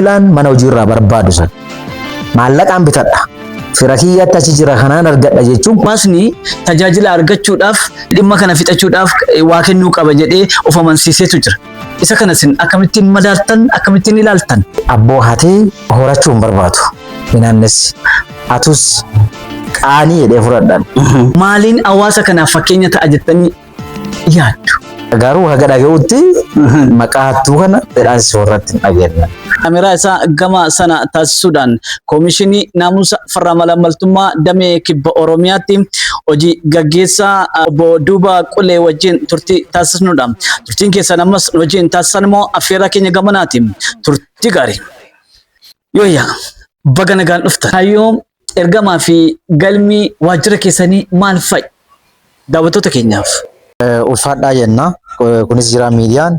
Tajaajilaan mana hojii irraa barbaadu san maallaqaan bitadha. Fira kiyyatti achi jira kanaan argadha jechuun Hawaasni tajaajila argachuudhaaf dhimma kana fixachuudhaaf waa kennuu qaba jedhee of amansiiseetu jira. Isa kana isin akkamittiin madaaltan akkamittiin ilaaltan? Abboo hatee horachuu hin barbaadu. Minaannes atus qaanii jedhee fudhadhan. Maaliin hawaasa kanaaf fakkeenya ta'a jettanii yaaddu? Garuu haga dhaga'utti maqaa hattuu kana fedhaan soorratti hin dhageenye. Kaameraa isaa gama sana taasisuudhaan Koomishinii Naamusa Farra Malaammaltummaa Damee Kibba Oromiyaatti hojii gaggeessaa obbo Duubaa Qulee wajjin turtii taasisnudha. Turtiin keessan ammas nu wajjin taasisan immoo affeerraa keenya gamanaati. Turtii gaarii. Yooyyaa baga nagaan dhuftan. Kaayyoo ergamaa fi galmi waajjira keessanii maal fa'i? Daawwattoota keenyaaf. Ulfaadhaa jenna. Kunis jira miidiyaan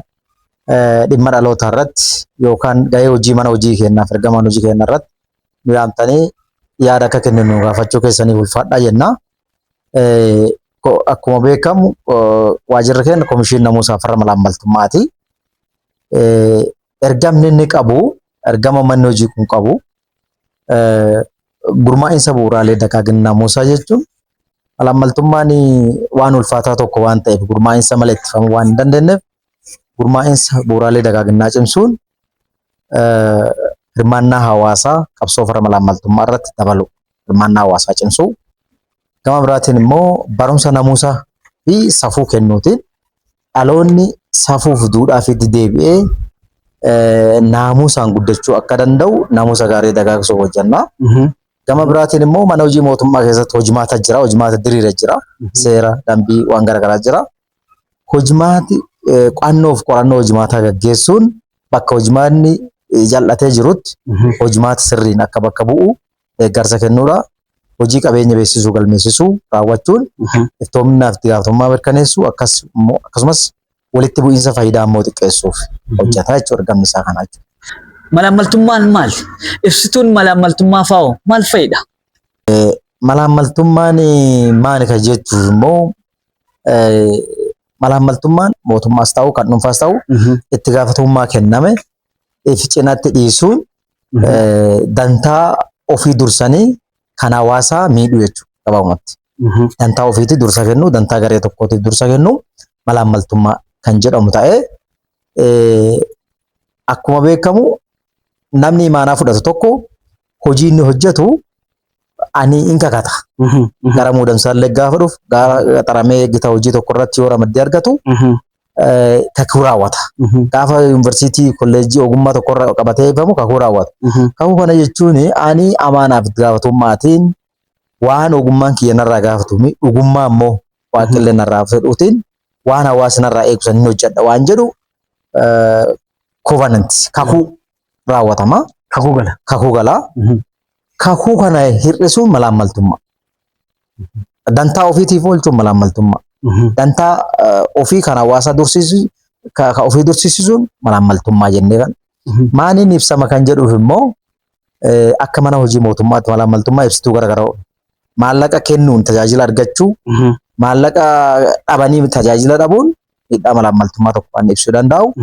dhimma dhalootaa irratti yookaan gahee hojii mana hojii keenyaaf ergamaan hojii keenya irratti nu yaamtanii yaada akka kenninu gaafachuu keessaniif ulfaadhaa jenna. Akkuma beekamu waajjirri keenya Komishinii Namuusaa Farra Malaammaltummaati. Ergamni inni qabu ergama manni hojii kun qabu gurmaa'insa bu'uuraalee dagaagina namuusaa jechuun malaammaltummaan waan ulfaataa tokko waan ta'eef gurmaa'insa malee ittifamuu waan hin dandeenyeef gurmaa'insa bu'uuraalee dagaaginaa cimsuun hirmaannaa hawaasaa qabsoo farra malaammaltummaa irratti dabalu hirmaannaa hawaasaa cimsuu gama biraatiin immoo barumsa namuusaa fi safuu kennuutiin dhaloonni safuuf duudhaa ofiitti deebi'ee naamusaan guddachuu akka danda'u naamusa gaarii dagaagsuuf hojjenna. Gama biraatiin immoo mana hojii mootummaa keessatti hojimaata jira, hojimaata diriira jira, seera, dambii waan garaagaraa jira. Hojimaati qo'annoof qorannoo hojimaataa gaggeessuun bakka hojimaanni jal'atee jirutti hojimaata sirriin akka bakka bu'u deeggarsa kennuudha. Hojii qabeenya beeksisuu galmeessisuu raawwachuun iftoominaa fi itti gaafatamummaa mirkaneessuu akkasumas walitti bu'iinsa faayidaa immoo xiqqeessuuf hojjeta jechuudha ergamni isaa kana jechuudha. Malaammaltummaan maali? Ibsituun malaammaltummaa faa'oo maal fa'idha? Malaammaltummaan maali kan jechuuf immoo malaammaltummaan mootummaas ta'u kan dhuunfaas ta'u itti gaafatamummaa kenname if cinatti dhiisuun dantaa ofii dursanii kan hawaasaa miidhuu jechuudha gabaabumatti. Dantaa ofiitii dursa kennuu, dantaa garee tokkootiif dursa kennuu malaammaltummaa kan jedhamu ta'ee akkuma beekamu namni imaanaa fudhatu tokko hojii inni hojjetu ani in kakata. Gara muudamsaallee gaafa dhufu gara qaxaramee gita hojii tokko irratti yoo ramaddii argatu kakuu raawwata. Gaafa yuunivarsiitii kolleejjii ogummaa tokko irra qabatee eebbifamu kakuu raawwata. Kakuu kana jechuun ani amaanaaf itti gaafatamummaatiin waan ogummaan kiyya narraa gaafatu dhugummaa immoo waaqillee narraa fedhuutiin waan hawaasni narraa eegu san hin hojjedha waan jedhu covenant kakuu raawwatama. Kakuu gala. Kakuu gala. Kakuu kana hir'isuun malaammaltummaa. Dantaa ofiitiif oolchuun malaammaltummaa. Dantaa ofii kan hawaasaa dursiisu ka ofii dursiisuun malaammaltummaa jennee kan. Maaliin ibsama kan jedhuuf immoo akka mana hojii mootummaatti malaammaltummaa ibsituu garaagaraa maallaqa kennuun tajaajila argachuu maallaqa dhabanii tajaajila dhabuun miidhaa malaammaltummaa tokko kan ibsuu danda'u.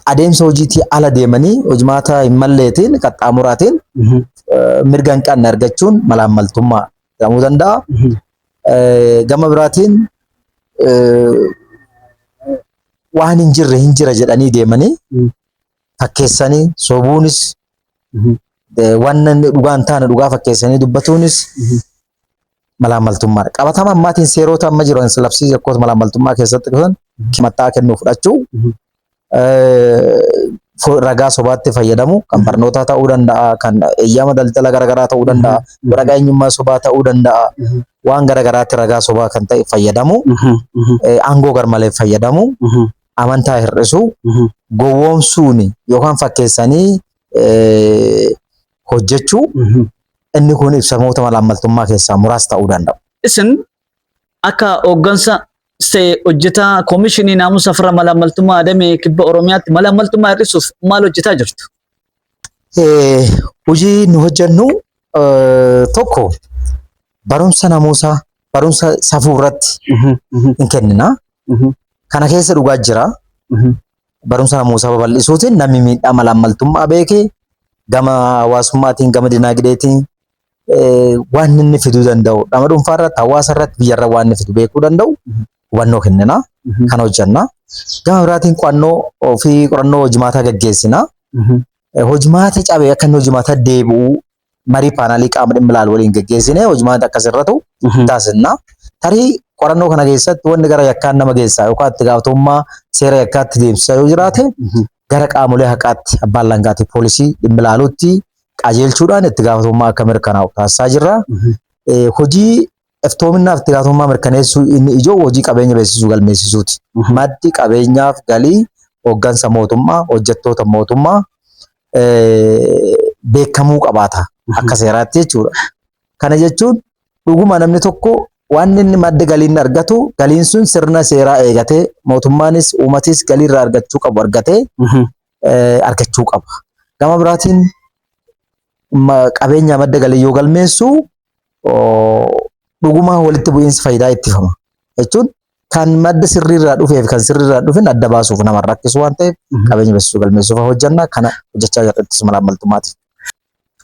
Adeemsa hojiitii ala deemanii hojimaata hin malleetiin qaxxaamuraatiin mirga hin qabne argachuun malaammaltummaa jedhamuu danda'a. Gama biraatiin waan hin jirre hin jira jedhanii deemanii fakkeessanii sobuunis waan dhugaa hin taane dhugaa fakkeessanii dubbatuunis malaammaltummaadha. Qabatama ammaatiin seerota amma jiran labsii yakkoota malaammaltummaa keessatti qaban matta'aa kennuu fudhachuu ragaa sobaatti fayyadamu kan barnootaa ta'uu danda'a, kan eeyyama daldala garaagaraa ta'uu danda'a, waraqaa eenyummaa sobaa ta'uu danda'a, waan garaagaraatti ragaa sobaa kan ta'e fayyadamu, aangoo garmalee fayyadamu, amantaa hir'isuu, gowwoomsuun yookaan fakkeessanii hojjechuu inni kun ibsamoota malaammaltummaa keessaa muraasa ta'uu danda'u. Isin akka hooggansa ta'e hojjetaa Koomishinii Naamusa Farra Malaammaltummaa Damee Kibba Oromiyaatti malaammaltummaa hir'isuuf maal hojjetaa jirtu? Hojii nu hojjennu tokko barumsa namuusaa barumsa safuu irratti hin kennina. Kana keessa dhugaa jira. Barumsa namuusaa babal'isuutiin namni miidhaa malaammaltummaa beekee gama hawaasummaatiin gama dinagdeetiin waan inni fiduu danda'u nama dhuunfaa irratti hawaasa irratti biyya irra waan inni fidu beekuu danda'u hubannoo kennina. Kana hojjenna. Gama biraatiin qo'annoo fi qorannoo hojimaataa gaggeessina. Hojimaata cabe akka inni hojimaata deebi'u marii paanaalii qaama dhimmi ilaalu waliin gaggeessine hojimaata akka sirratu taasisna. Tarii qorannoo kana keessatti wanni gara yakkaan nama geessaa yookaan itti gaafatamummaa seera yakkaatti deemsisaa yoo jiraate gara qaamolee haqaatti abbaan alangaatti poolisii dhimmi ilaaluutti qajeelchuudhaan itti gaafatamummaa akka mirkanaa'u taasisaa jirra. Hojii iftoominaaf itti gaafatamummaa mirkaneessuu inni ijoo hojii qabeenya beeksisuu galmeessisuuti. Maddi qabeenyaaf galii hooggansa mootummaa hojjettoota mootummaa beekamuu qabaata akka seeraatti jechuudha. Kana jechuun dhuguma namni tokko waan inni madda galii inni argatu galiin sun sirna seeraa eegatee mootummaanis uummatis galii irraa argachuu qabu argatee argachuu qaba. Gama biraatiin qabeenya madda galii yoo galmeessu dhuguma walitti bu'iinsi faayidaa ittifama jechuun kan madda sirriirraa dhufee fi kan sirriirraa dhufin adda baasuuf nama rakkisu waan ta'eef qabeenya beeksisuu galmeessuuf hojjenna kana hojjechaa jirra ittisa malaammaltummaatiif.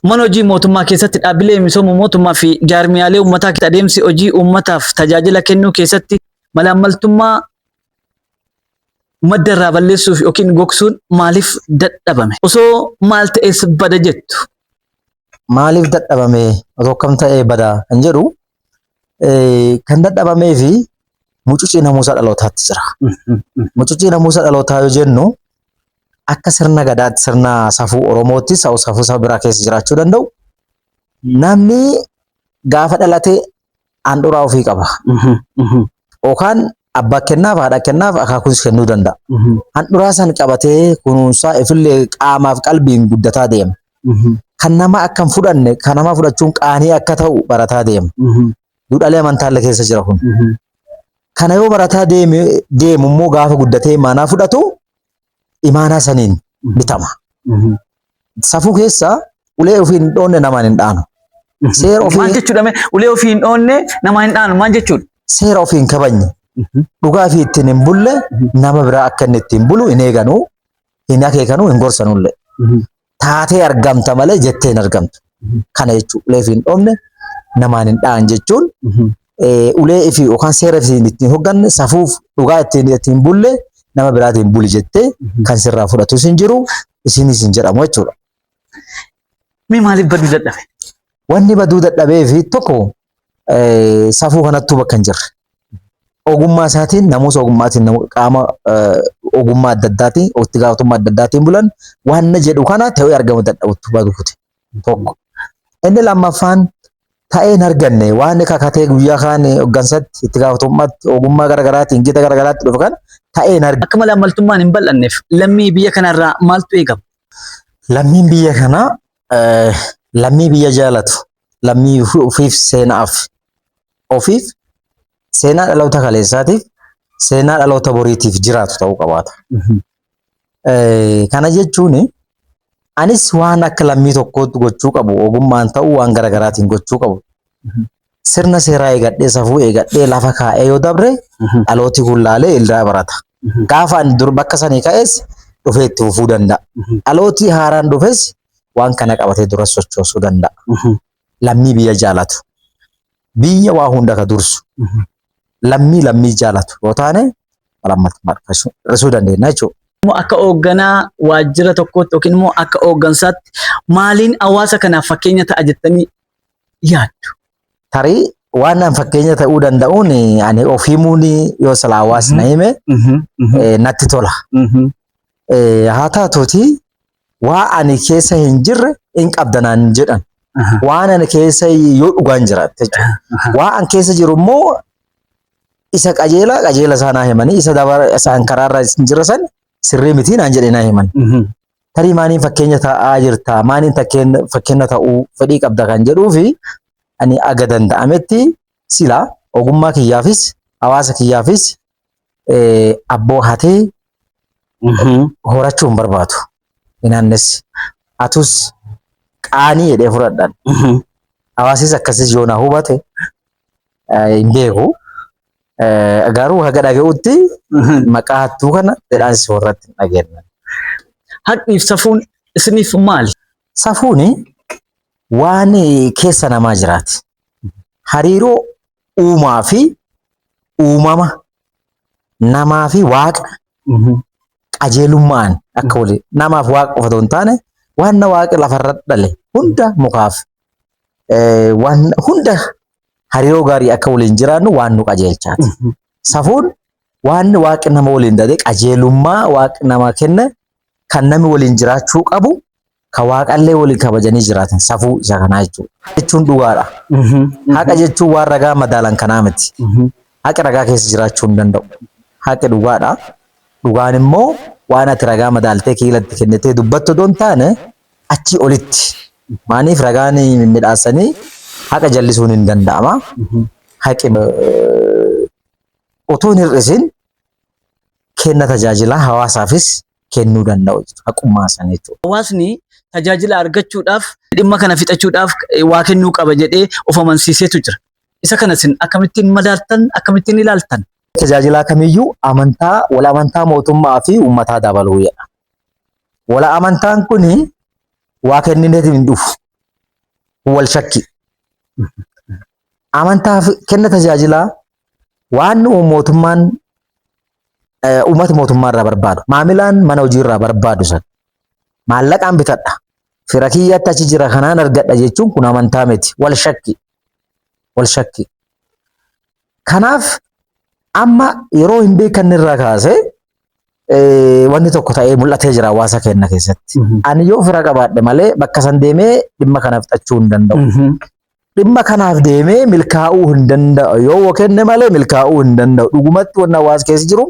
Mana hojii mootummaa keessatti dhaabbilee misooma mootummaa fi jaarmiyaalee uummataa keessatti adeemsi hojii uummataaf tajaajila kennuu keessatti malaammaltummaa madda irraa balleessuuf yookiin gogsuun maaliif dadhabame? Osoo maal ta'es bada jettu? Maaliif dadhabame osoo akkam ta'ee bada kan jedhu kan dadhabamee fi mucucii namuusa dhalootaatti jira. Mucucii namuusa dhalootaa yoo jennu akka sirna gadaatti sirna safuu Oromootti safuu saba biraa keessa jiraachuu danda'u. Namni gaafa dhalate handhuraa ofii qaba. Yookaan abbaa kennaaf haadha kennaaf akaakuus kennuu danda'a. Handhuraa san qabatee kunuunsaa ifillee qaamaaf qalbiin guddataa deema. Kan nama akka hin fudhanne kan nama fudhachuun qaanii akka ta'u barataa deema. Duudhaalee amantaallee keessa jira kun. Kana yoo barataa deemu immoo gaafa guddatee imaanaa fudhatu imaanaa saniin bitama. Safuu keessa ulee ofii hin dhoonne namaan hin dhaanu. Seera ofii Maal jechuudha mee? Ulee ofii hin dhoonne namaan hin dhaanu maal jechuudha? Seera ofii hin kabajne dhugaa ofii ittiin hin bulle nama biraa akka inni ittiin bulu hin eeganuu hin akeekanuu hin gorsanullee. Taatee argamta malee jettee hin argamtu. Kana jechuun ulee ofii hin dhoofne namaan hin dha'an jechuun ulee ofii yookaan seera ofii ittiin hogganne safuuf dhugaa ittiin ittiin bulle nama biraatiin buli jettee kan sirraa fudhatus hin jiru isinis hin jedhamu jechuudha. Mee maaliif baduu dadhabe? Wanni baduu dadhabee fi tokko safuu kanattuu bakka hin jirre. Ogummaa isaatiin namuusa ogummaatiin qaama ogummaa adda addaatiin itti gaafatamummaa adda addaatiin bulan waan jedhu kana ta'ee argamu dadhabutti badu kute tokko. Inni lammaffaan ta'ee hin arganne waan kakatee guyyaa kaan hoggansatti itti gaafatamummaatti ogummaa garaagaraatiin gita garaagaraatti dhufe kana ta'ee hin arganne. Akka malaammaltummaan hin bal'anneef lammii biyya kanarraa maaltu eegama? Lammiin biyya kanaa lammii biyya jaalatu lammii ofiif seenaaf ofiif seenaa dhaloota kaleessaatiif seenaa dhaloota boriitiif jiraatu ta'uu qabaata. Kana jechuun anis waan akka lammii tokkootti gochuu qabu ogummaan ta'uu waan garaagaraatiin gochuu qabu. Sirna seeraa eegadhee safuu eegadhee lafa kaa'ee yoo dabre dhalooti kun laalee irraa barata. Gaafa ani dur bakka sanii ka'es dhufee itti fufuu danda'a. Dhalooti haaraan dhufes waan kana qabatee dura sochoosuu danda'a. Lammii biyya jaalatu. Biyya waa hunda ka dursu. Lammii lammii jaalatu yoo taane malaammaltummaa hir'isuu dandeenya jechuudha. Akka hoogganaa waajjira tokkootti yookiin immoo akka hooggansaatti maaliin hawaasa kanaaf fakkeenya ta'a jettanii yaaddu? Tarii waan an fakkeenya ta'uu danda'uun ani of himuun yoo silaa hawaasni na hime natti tola. Haa taatuuti waa ani keessa hin jirre hin qabda naan hin jedhan. Waan ani keessa yoo dhugaan jiraatte jechuudha. Waa an keessa jiru immoo isa qajeelaa qajeela isaa naa himanii isa dabara isa an karaarra hin jirre san sirrii miti naan jedhee naa himan. Tarii maaniin fakkeenya ta'aa jirta maaniin fakkeenya ta'uu fedhii qabda kan jedhuu fi ani aga danda'ametti sila ogummaa kiyyaafis hawaasa kiyyaafis abboo hatee horachuu hin barbaadu. Inaannes atus qaanii jedhee fudhadhan. Hawaasis akkasis yoo na hubate hin beeku. Garuu haga dhaga'utti maqaa hattuu kana jedhaan warratti hin dhageenye. Haqniif safuun isiniif maali? Safuuni waan keessa namaa jiraati. Hariiroo uumaa fi uumama, namaa fi waaqa qajeelummaan akka walii namaaf waaqa qofa otoo hin taane waan waaqi lafarra dhale hunda mukaaf waan hunda hariiroo gaarii akka waliin jiraannu waan nu qajeelchaati. Safuun waan waaqi nama waliin dade qajeelummaa waaqi nama kenne kan namni waliin jiraachuu qabu kan waaqallee waliin kabajanii jiraatan safuu isa kanaa jechuudha. Jechuun dhugaadha. Haqa jechuun waan ragaa madaalan kanaa miti. Haqi ragaa keessa jiraachuu hin danda'u. Haqi dhugaadha. Dhugaan immoo waan ati ragaa madaaltee kiilatti kennitee dubbattu otoo hin taane achii olitti. Maaniif ragaan midhaasanii haqa jallisuun hin danda'ama. Haqi otoo hin hir'isin kenna tajaajilaa hawaasaafis kennuu danda'u jechuudha. Haqummaa sana jechuudha. Hawaasni tajaajila argachuudhaaf dhimma kana fixachuudhaaf waa kennuu qaba jedhee of amansiiseetu jira. Isa kana isin akkamittiin madaaltan, akkamittiin ilaaltan? Tajaajilaa kamiyyuu amantaa wal amantaa mootummaa fi uummataa dabaluu jedha. Wal amantaan kuni waa kennineetiin hin dhufu. Wal shakki. Amantaa fi kenna tajaajilaa waan mootummaan uummata mootummaa irraa barbaadu, maamilaan mana hojii irraa barbaadu san maallaqaan bitadha. Fira kiyyatti achi jira kanaan argadha jechuun kun amantaa miti. Wal shakki. Wal shakki. Kanaaf amma yeroo hin beekanne irraa kaasee wanni tokko ta'ee mul'atee jira hawaasa keenya keessatti. Ani yoo fira qabaadhe malee bakka san deemee dhimma kana fixachuu hin danda'u. Dhimma kanaaf deemee milkaa'uu hin danda'u. Yoo kenne malee milkaa'uu hin danda'u. Dhugumatti wanni hawaasa keessa jiru,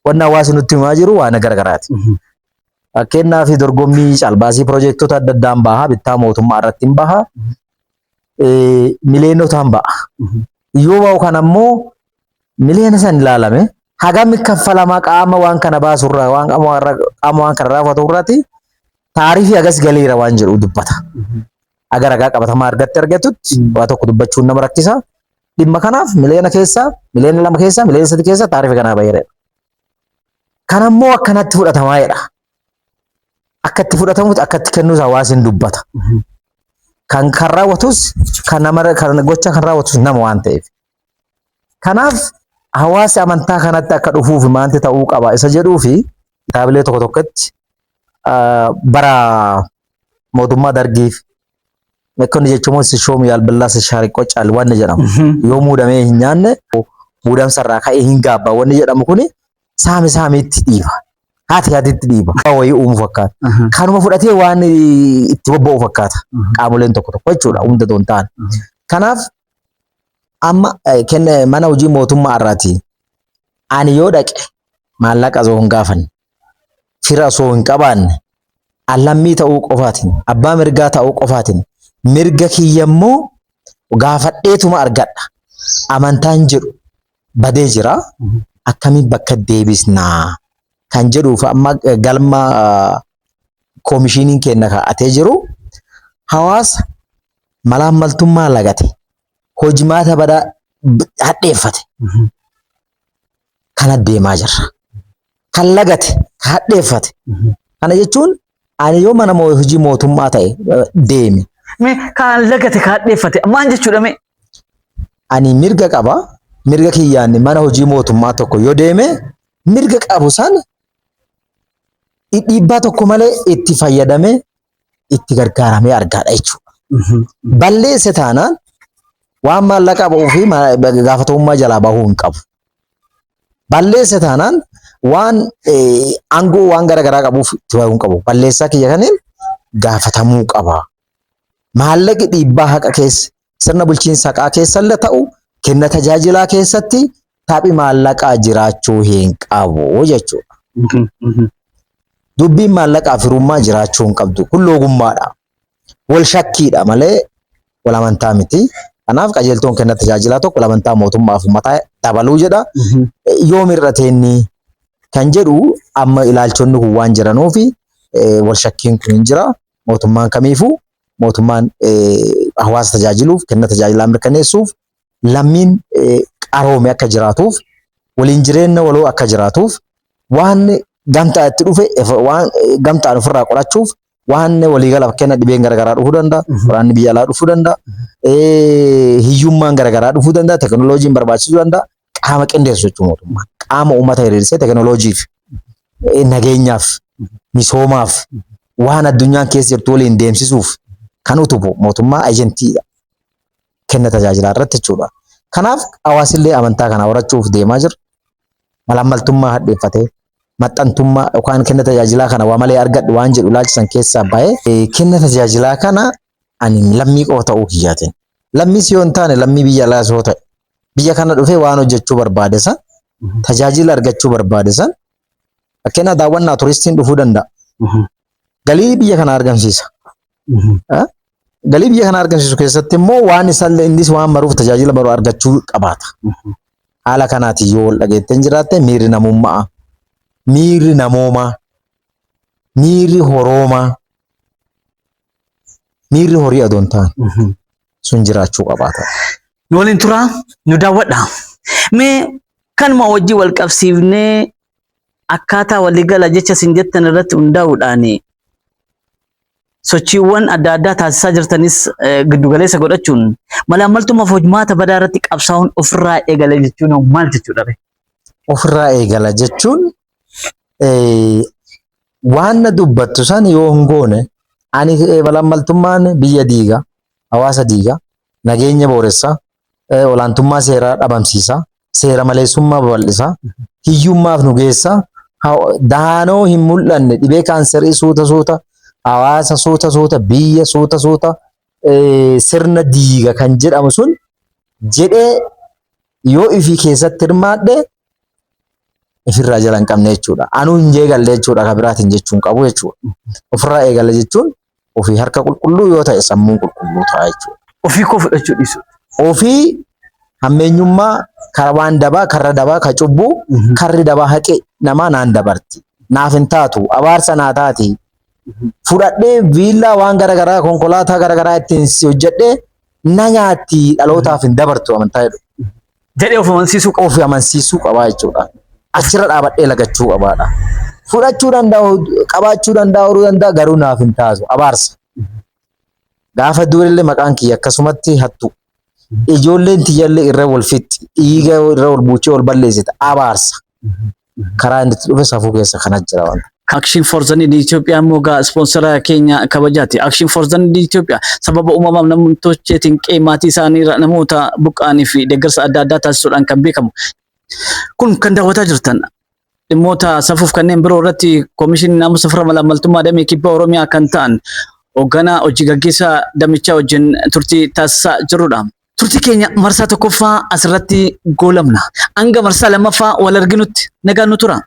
wanni hawaasni nutti himaa jiru waan garagaraati. Fakkeenyaaf dorgommii caalbaasii piroojektota adda addaan baha, bittaa mootummaa irratti hin baha, mileenotaan ba'a. Yoo ba'u kan ammoo mileena san ilaalame hagami kaffalamaa qaama waan kana baasurraa waan qaama waan kana raawwatu irratti taarifii hagas galiira waan jedhu dubbata. Haga ragaa qabatamaa argatte argatutti waa tokko dubbachuun nama rakkisa. Dhimma kanaaf mileena keessaa, mileena 2 keessaa, mileena 3 keessaa taarifii kanaa baheera. Kan ammoo akkanatti fudhatamaa jedha. Akka itti fudhatamutti akka itti kennuus hawaasni dubbata. Kan kan raawwatus kan nama kan gocha kan raawwatus nama waan ta'eef. Kanaaf hawaasi amantaa kanatti akka dhufuuf maanti ta'uu qaba isa jedhuu fi kitaabilee tokko tokkotti bara mootummaa dargiif Mekkonni jechuun sishoomu yaalballaa sishaari qocaal wanni jedhamu. Yoo muudamee hin nyaanne muudamsa irraa ka'ee hin gaabba wanni jedhamu kuni saami saamiitti dhiiba. Haati haatitti dhiiba. Wayii uumu fakkaata. Kanuma fudhatee waan itti bobba'u fakkaata. Qaamoleen tokko tokko jechuudha hunda otoo hin taane. Kanaaf amma kenna mana hojii mootummaa irraati ani yoo dhaqe maallaqa osoo hin gaafanne fira osoo hin qabaanne lammii ta'uu qofaatiin abbaa mirgaa ta'uu qofaatiin mirga kiyya immoo gaafadheetuma argadha amantaan jedhu badee jira. Akkamiin bakka deebisnaa kan jedhuuf amma galma koomishiniin keenya kaa'atee jiru hawaasa malaammaltummaa lagate hojimaata badaa hadheeffate kana deemaa jirra. Kan lagate, kan hadheeffate. Kana jechuun ani yoo mana hojii mootummaa ta'e deeme. Mee kan lagate kan hadheeffate maal jechuudha mee? Ani mirga qaba. Mirga kiyyaan mana hojii mootummaa tokko yoo deeme mirga qabu sana dhiibbaa tokko malee itti fayyadamee itti gargaaramee argaadha jechuudha. Balleesse taanaan waan maallaqa ba'uu fi gaafatamummaa jalaa bahuu hin qabu. Balleesse taanaan waan aangoo waan garaagaraa qabuuf itti bahuu hin qabu. Balleessaa kiyya kaniin gaafatamuu qaba. Maallaqi dhiibbaa haqa keessa sirna bulchiinsa haqaa keessallee ta'u kenna tajaajilaa keessatti taphi maallaqaa jiraachuu hin qabu jechuudha. Dubbiin maallaqaa firummaa jiraachuu hin qabdu. Kun loogummaadha. Wal shakkiidha malee wal amantaa miti. Kanaaf qajeeltoon kenna tajaajilaa tokko wal amantaa mootummaa fi uummataa dabaluu jedha. Yoom hir'ate inni kan jedhu amma ilaalchonni kun waan jiranuufi wal shakkiin kun hin jira. Mootummaan kamiifuu mootummaan hawaasa tajaajiluuf kenna tajaajilaa mirkaneessuuf lammiin qaroome akka jiraatuuf, waliin jireenya waloo akka jiraatuuf, waan gamtaa itti dhufe waan gamtaan ofirraa qolachuuf, waan waliigala fakkeenya dhibeen garaagaraa dhufuu danda'a, waraanni biyya alaa dhufuu danda'a, hiyyummaan garaagaraa dhufuu danda'a, teekinooloojiin barbaachisuu danda'a. Qaama qindeessu jechuudha mootummaan. Qaama uummata hiriirsee teekinooloojiif, nageenyaaf, misoomaaf, waan addunyaan keessa jirtu waliin deemsisuuf kan utubu mootummaa ejentiidha. Kenna tajaajilaa irratti jechuudha. Kanaaf hawaasillee amantaa kana horachuuf deemaa jira. Malaammaltummaa hadheeffatee, maxxantummaa yookaan kenna tajaajilaa kana waa malee argadhu waan jedhu ilaalchisan keessaa bahee, kenna tajaajilaa kana ani lammii qofa ta'uu kiyyaatiin. Lammiis yoo hin taane, lammii biyya alaas yoo ta'e, biyya kana dhufee waan hojjechuu barbaade san, tajaajila argachuu barbaade san, fakkeenyaaf daawwannaa turistiin dhufuu danda'a. Galii biyya kana argamsiisa. Galii biyya kana argamsiisu keessatti immoo waan isaallee innis waan maruuf tajaajila maru argachuu qabaata. Haala kanaatiin yoo wal dhageetteen jiraatte, miirri namummaa, miirri namoomaa, miirri horoomaa, miirri horii adoo hin taane sun jiraachuu qabaata. Nu waliin turaa, nu daawwadha. Mee kanuma wajjin wal qabsiifnee, akkaataa waliigala jecha isin jettan irratti hundaa'uudhaan, sochiiwwan adda addaa taasisaa jirtanis giddugaleessa godhachuun, malaammaltummaa fi hojmaata badaa irratti qabsaa'uun ofirraa eegala jechuun maal jechuudha? Ofirraa eegala jechuun waan na dubbattu san yoo hin goone, ani malaammaltummaan biyya diiga, hawaasa diiga, nageenya booressa, olaantummaa seeraa dhabamsiisa, seera maleessummaa babal'isa, hiyyummaaf nu geessa, daanoo hin mul'anne dhibee kaanserii suuta suuta hawaasa, suuta suuta biyya, suuta suuta sirna diiga kan jedhamu sun jedhee yoo ifii keessatti hirmaadhe, ifirraa jala hin qabne jechuudha. Anuu hin eegalle jechuudha, kan biraatiin jechuun qabu jechuudha. Ofirraa eegale jechuun ofii harka qulqulluu yoo ta'e, sammuun qulqulluu ta'a jechuudha. Ofii koo fudhachuu dhiisu. Ofii hammeenyummaa karaa waan dabaa, karra dabaa, ka cubbuu, karri dabaa haqe namaa naan dabarti. Naaf hin taatu, abaarsa naa taati. Fudhadhee viillaa waan garaagaraa, konkolaataa garaagaraa ittiin si hojjedhee na nyaatti, dhalootaaf hin dabartu amantaa jedhu. Jedhee of amansiisuu qaba. Of amansiisuu qabaa jechuudha. Achirra dhaabadhee lagachuu qabaadha. Fudhachuu danda'u, qabaachuu danda'a, horuu danda'a, garuu naaf hin taatu. Abaarsa. Gaafa durillee maqaan kiyya akkasumatti hattu. Ijoolleen tiyyallee irra wal fixxi. Dhiiga irra wal buuchee wal balleessite. Abaarsa. Karaa inni itti dhufe safuu keessa kana jira wanta. Action for the Need Itoophiyaa immoo gaa ispoonsara keenya kabajaati. Action for the Need Itoophiyaa sababa uumamaaf namtolcheetiin qe'ee maatii isaanii namoota buqqa'anii fi deeggarsa adda addaa taasisuudhaan kan beekamu. Kun kan daawwataa jirtan dhimmoota safuuf kanneen biroo irratti Koomishinii Naamusa Farra Malaammaltummaa Damee Kibba Oromiyaa kan ta'an hoogganaa hojii gaggeessaa damichaa wajjin turtii taasisaa jirrudha. Turtii keenya marsaa tokkoffaa asirratti goolabna. Hanga marsaa lammaffaa wal arginutti nagaan nu tura.